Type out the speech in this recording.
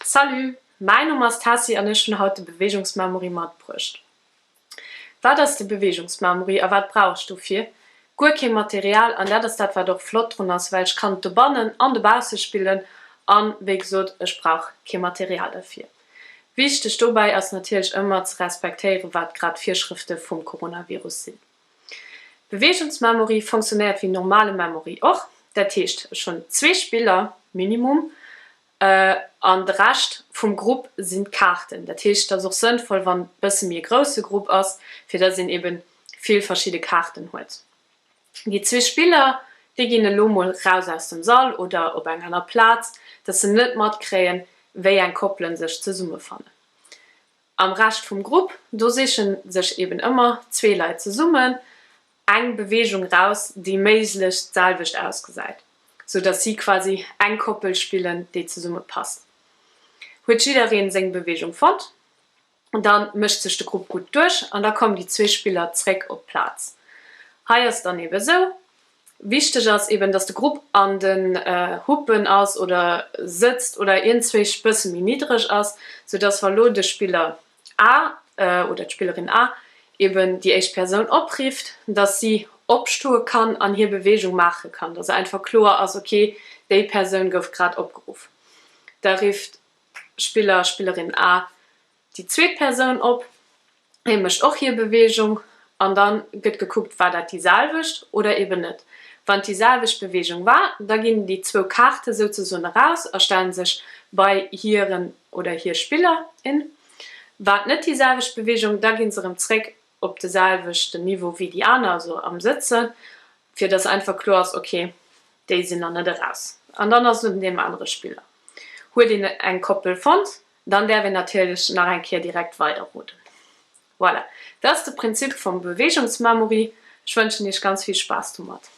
Salut, mäin Numm ass Tessy an ech hunn haut de Beweegungsmemory matbruecht. Wat ass de Beweegungsmemory a wat brauch ech dofir? Guer kee Material an dat ass dat wat och flott drun ass, well ech kann et dobannen an dobausse spillen an wéi gesot ech brauch kee Material derfir. Wichteg dobäi ass natierlech ëmmer ze respektéieren wat grad d'Virschrëfte vum Coronavirus sinn. Beweegungsmemory fonctionnéiert wéi normale Memory och, dat heescht ech hunn zwee Spiller minimum An de Rescht vum Grupp sinn d'Kaarten. Dat heescht, et ass och sënnvoll, wann et bësse méi e grousse Grupp ass, fir dass een eben vill verschidde Kaarten huet. Déi zwee Spiller, déi ginn elo mol raus aus dem Sall oder op eng aner Plaz, dass se net matkréien, wéi eng Koppelen sech zesummefannen. Am Rescht vum Grupp, do sichen sech eben ëmmer zwee Leit zesummen eng Beweegung raus, déi méiglechst d'selwecht ausgesäit, sou dass si quasi eng Koppel spillen, déi zesumme passt. Huet jiddereen seng Beweegung fonnt, da mécht sech de Grupp gutt duerch an da kommen déi zwee Spiller zréck op d'Plaz. Hei ass dann ebe sou, Wichteg ass eben, dass de Grupp an den Huppen ass oder sëtzt oder iergendzwéich bësse méi niddreg ass, sou dass wa lo de Spiller A oder d'Spillerin A eben déi éischt Persoun oprifft, dass si opstoe kann an hir Beweegung maache kann, dass einfach kloer ass, ok, déi Persoun gouf grad opgeruff. Da rifft Spiller, Spillerin A déi zweet Persoun op, hie mécht och hir Beweegung an da gëtt gekuckt, war dat déi selwecht oder eben net. Wann et déi selwecht Beweegung war, da ginn déi zwou Kaarte souzesoen eraus a stellen sech bei hiren oder hir Spiller, in. War et net déi selwecht Beweegung, da gi se erëm zréck op de selwechten Niveau wéi déi aner, also am Sëtzen, fir dass einfach kloer ass, ok, déi sinn nach net eraus. An dann ass et un deem anere Spiller. Huet een eng Koppel fonnt, Dann däerf een natierlech nach eng Kéier direkt weiderroden. Voilà, dat ass de Prinzip vum Beweegungsmemory. Ech wënschen iech ganz vill Spaass domat.